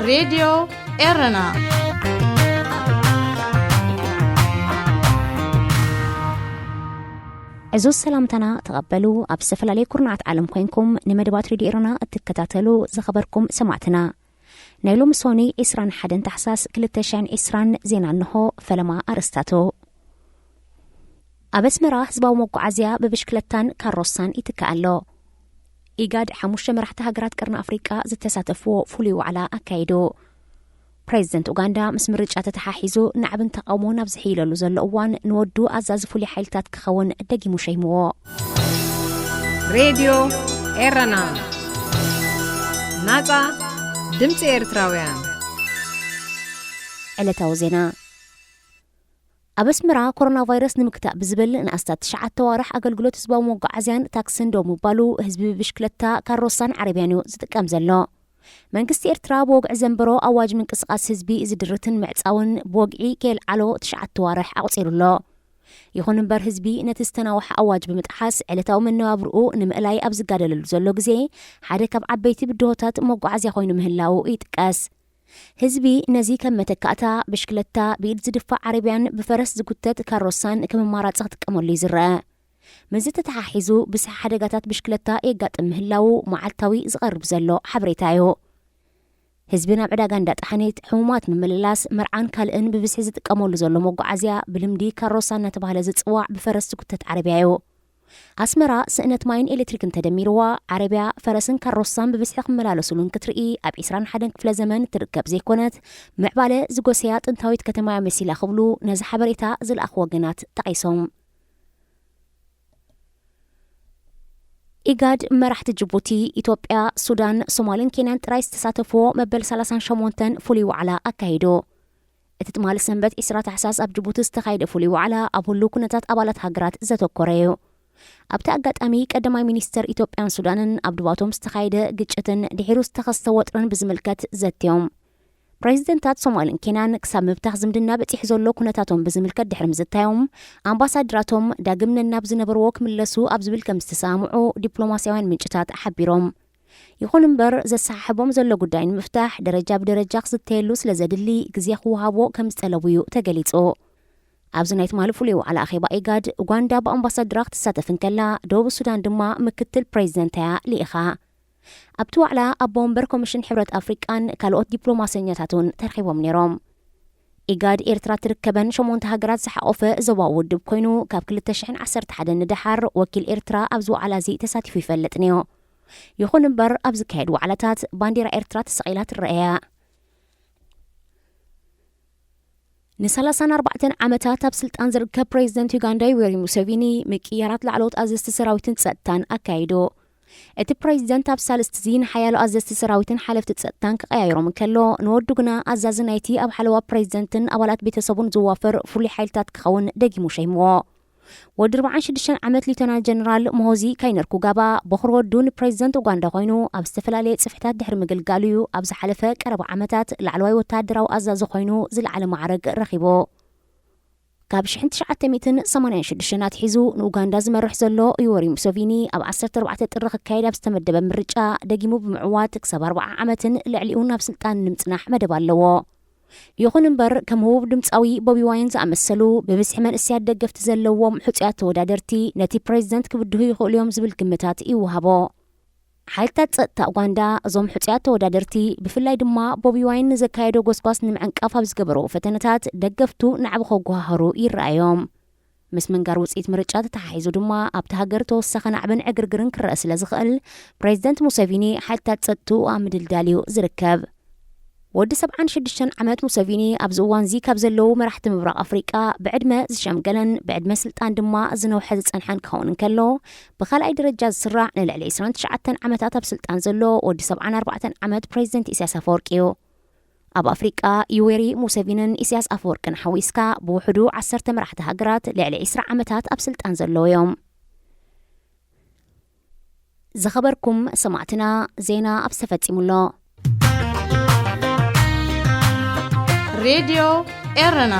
ሬድዮ ኤረና። ዕዙዝ ሰላምታና ተቐበሉ። ኣብ ዝተፈላለየ ኩርናዓት ዓለም ኮይንኩም ንመደባት ሬድዮ ኤረና እትከታተሉ ዝኸበርኩም ሰማዕትና፣ ናይ ሎሚ ሶኒ ዕስራን ሓደን ታሕሳስ ክልተ ሽሕን ዕስራን ዜና እንሆ። ፈለማ ኣርእስታቱ። ኣብ ኣስመራ ህዝባዊ መጓዓዝያ ብብሽክለታን ካሮሳን ይትካእ ኣሎ። ኢጋድ ሓሙሽተ መራሕቲ ሃገራት ቀርኒ ኣፍሪቃ ዝተሳተፍዎ ፍሉይ ዋዕላ ኣካይዱ። ፕሬዚደንት ኡጋንዳ ምስ ምርጫ ተተሓሒዙ ናዕብን ተቓውሞን ኣብ ዝሕይለሉ ዘሎ እዋን ንወዱ ኣዛዚ ፍሉይ ሓይልታት ክኸውን ደጊሙ ሸይምዎ። ሬድዮ ኤረና፣ ናጻ ድምጺ ኤርትራውያን። ዕለታዊ ዜና። ኣብ ኣስመራ ኮሮና ቫይረስ ንምክታእ ብዝብል ንኣስታት ትሽዓተ ኣዋርሕ ኣገልግሎት ህዝባዊ መጓዓዝያን ታክስን ደው ምባሉ፣ ህዝቢ ብብሽክለታ፣ ካሮሳን ዓረብያን እዩ ዝጥቀም ዘሎ። መንግስቲ ኤርትራ ብወግዒ ዘንበሮ ኣዋጅ ምንቅስቓስ ህዝቢ ዝድርትን ምዕጻውን ብወግዒ ከየልዓሎ ትሽዓተ ኣዋርሕ ኣቑጺሩ ኣሎ። ይኹን እምበር ህዝቢ ነቲ ዝተናውሐ ኣዋጅ ብምጥሓስ ዕለታዊ መነባብርኡ ንምእላይ ኣብ ዝጋደለሉ ዘሎ ግዜ፣ ሓደ ካብ ዓበይቲ ብድሆታት መጓዓዝያ ኮይኑ ምህላዉ ይጥቀስ። ህዝቢ ነዚ ከም መተካእታ፣ ብሽክለታ፣ ብኢድ ዝድፋእ ዓረብያን ብፈረስ ዝጉተት ካሮሳን ከም ኣማራጺ ክጥቀመሉ እዩ ዝረአ። ምስዚ ተተሓሒዙ ብዝሒ ሓደጋታት ብሽክለታ የጋጥም ምህላዉ መዓልታዊ ዝቐርብ ዘሎ ሓበሬታ እዩ። ህዝቢ ናብ ዕዳጋ እንዳጣሓኒት፣ ሕሙማት ምምልላስ፣ መርዓን ካልእን ብብዝሒ ዝጥቀመሉ ዘሎ መጓዓዝያ ብልምዲ ካሮሳ እናተባህለ ዝጽዋዕ ብፈረስ ዝጉተት ዓረብያ እዩ። ኣስመራ ስእነት ማይን ኤሌክትሪክን ተደሚርዋ፣ ዓረብያ፣ ፈረስን ካሮሳን ብብዝሒ ክመላለሱሉን ክትርኢ ኣብ ዕስራን ሓደን ክፍለ ዘመን እትርከብ ዘይኮነት፣ ምዕባለ ዝጎሰያ ጥንታዊት ከተማ እያ መሲላ ክብሉ ነዚ ሓበሬታ ዝለኣኹ ወገናት ጠቒሶም። ኢጋድ መራሕቲ ጅቡቲ፣ ኢትዮጵያ፣ ሱዳን፣ ሶማልን ኬንያን ጥራይ ዝተሳተፍዎ መበል ሰላሳን ሸሞንተን ፍሉይ ዋዕላ ኣካይዱ። እቲ ትማሊ ሰንበት ዕስራ ታሕሳስ ኣብ ጅቡቲ ዝተኻየደ ፍሉይ ዋዕላ ኣብ ህሉው ኩነታት ኣባላት ሃገራት ዘተኮረ እዩ። ኣብቲ ኣጋጣሚ ቀዳማይ ሚኒስተር ኢትዮጵያን ሱዳንን ኣብ ዶባቶም ዝተኻየደ ግጭትን ድሒሩ ዝተኸስተ ወጥርን ብዝምልከት ዘትዮም። ፕሬዚደንታት ሶማልን ኬንያን ክሳብ ምብታኽ ዝምድና በጺሑ ዘሎ ኩነታቶም ብዝምልከት ድሕሪ ምዝታዮም፣ ኣምባሳደራቶም ዳግም ነናብ ዝነበርዎ ክምለሱ ኣብ ዝብል ከም ዝተሰማምዑ ዲፕሎማስያውያን ምንጭታት ሓቢሮም። ይኹን እምበር፣ ዘሰሓሕቦም ዘሎ ጉዳይ ንምፍታሕ ደረጃ ብደረጃ ክዝተየሉ ስለ ዘድሊ ግዜ ክወሃቦ ከም ዝጠለቡ እዩ ተገሊጹ። ኣብዚ ናይ ትማሊ ፍሉይ ዋዕላ ኣኼባ ኢጋድ፣ ኡጋንዳ ብኣምባሳደራ ክትሳተፍ እንከላ፣ ደቡብ ሱዳን ድማ ምክትል ፕሬዚደንት እያ ልኢኻ። ኣብቲ ዋዕላ ኣቦ ወንበር ኮሚሽን ሕብረት ኣፍሪቃን ካልኦት ዲፕሎማሰኛታት እውን ተረኺቦም ነይሮም። ኢጋድ ኤርትራ ትርከበን ሸሞንተ ሃገራት ዝሓቖፈ ዞባዊ ውድብ ኮይኑ፣ ካብ ክልተ ሽሕን ዓሰርተ ሓደን ንደሓር ወኪል ኤርትራ ኣብዚ ዋዕላ እዚ ተሳቲፉ ይፈልጥ ነዮ። ይኹን እምበር፣ ኣብ ዝካየድ ዋዕላታት ባንዲራ ኤርትራ ተሰቒላ ትረኣያ። ንሰላሳን ኣርባዕተን ዓመታት ኣብ ስልጣን ዝርከብ ፕሬዚደንት ዩጋንዳ ዩዌሪ ሙሴቪኒ፣ ምቅይያራት ላዕለዎት ኣዘዝቲ ሰራዊትን ጸጥታን ኣካይዱ። እቲ ፕሬዚደንት ኣብ ሳልስቲ እዚ ንሓያሎ ኣዘዝቲ ሰራዊትን ሓለፍቲ ጸጥታን ክቀያይሮም እንከሎ፣ ንወዱ ግና ኣዛዚ ናይቲ ኣብ ሓለዋ ፕሬዚደንትን ኣባላት ቤተሰቡን ዝዋፈር ፍሉይ ሓይልታት ክኸውን ደጊሙ ሸይምዎ። ወዲ ኣርባዓን ሽዱሽተን ዓመት ሊውተናል ጀነራል ሞሆዚ ካይነር ኩጋባ፣ በኹሪ ወዱ ንፕሬዚደንት ኡጋንዳ ኮይኑ ኣብ ዝተፈላለየ ጽፍሕታት ድሕሪ ምግልጋሉ እዩ ኣብ ዝሓለፈ ቀረባ ዓመታት ላዕለዋይ ወተሃደራዊ ኣዛዚ ኮይኑ ዝለዓለ ማዕረግ ረኺቡ። ካብ ሽሕን ትሽዓተ ሚእትን ሰማንያን ሽዱሽተን ኣትሒዙ ንኡጋንዳ ዝመርሕ ዘሎ ዩወሪ ሙሰቪኒ፣ ኣብ ዓሰርተ ኣርባዕተ ጥሪ ክካየድ ኣብ ዝተመደበ ምርጫ ደጊሙ ብምዕዋት፣ ክሳብ ኣርብዓ ዓመትን ልዕሊኡን ኣብ ስልጣን ንምጽናሕ መደብ ኣለዎ። ይኹን እምበር፣ ከም ህቡብ ድምጻዊ ቦቢ ዋይን ዝኣመሰሉ ብብዝሒ መንእሰያት ደገፍቲ ዘለዎም ሕጹያት ተወዳደርቲ፣ ነቲ ፕሬዚደንት ክብድሁ ይኽእሉ እዮም ዝብል ግምታት ይወሃቦ። ሓይልታት ጸጥታ ኡጋንዳ፣ እዞም ሕጹያት ተወዳደርቲ፣ ብፍላይ ድማ ቦቢ ዋይን ንዘካየዶ ጎስጓስ ንምዕንቃፍ ኣብ ዝገበርዎ ፈተነታት፣ ደገፍቱ ናዕቢ ከጓሃህሩ ይረኣዮም። ምስ ምንጋር ውጽኢት ምርጫ ተተሓሒዙ ድማ፣ ኣብቲ ሃገር ተወሳኺ ናዕብን ዕግርግርን ክረአ ስለ ዝኽእል፣ ፕሬዚደንት ሙሰቪኒ ሓይልታት ጸጥትኡ ኣብ ምድልዳል እዩ ዝርከብ። ወዲ ሰብዓን ሽዱሽተን ዓመት ሙሰቪኒ፣ ኣብዚ እዋንዚ ካብ ዘለዉ መራሕቲ ምብራቕ ኣፍሪቃ ብዕድመ ዝሸምገለን ብዕድመ ስልጣን ድማ ዝነውሐ ዝጸንሐን ክኸውን እንከሎ፣ ብኻልኣይ ደረጃ ዝስራዕ ንልዕሊ ዕስራን ትሽዓተን ዓመታት ኣብ ስልጣን ዘሎ ወዲ ሰብዓን ኣርባዕተን ዓመት ፕሬዚደንት ኢሳያስ ኣፈወርቂ እዩ። ኣብ ኣፍሪቃ፣ ዩዌሪ ሙሴቪንን ኢሳያስ ኣፈወርቅን ሓዊስካ ብውሕዱ ዓሰርተ መራሕቲ ሃገራት ልዕሊ ዕስራ ዓመታት ኣብ ስልጣን ዘለዉ እዮም። ዝኸበርኩም ሰማዕትና፣ ዜና ኣብ ዝተፈጺሙ ኣሎ። ሬድዮ ኤረና።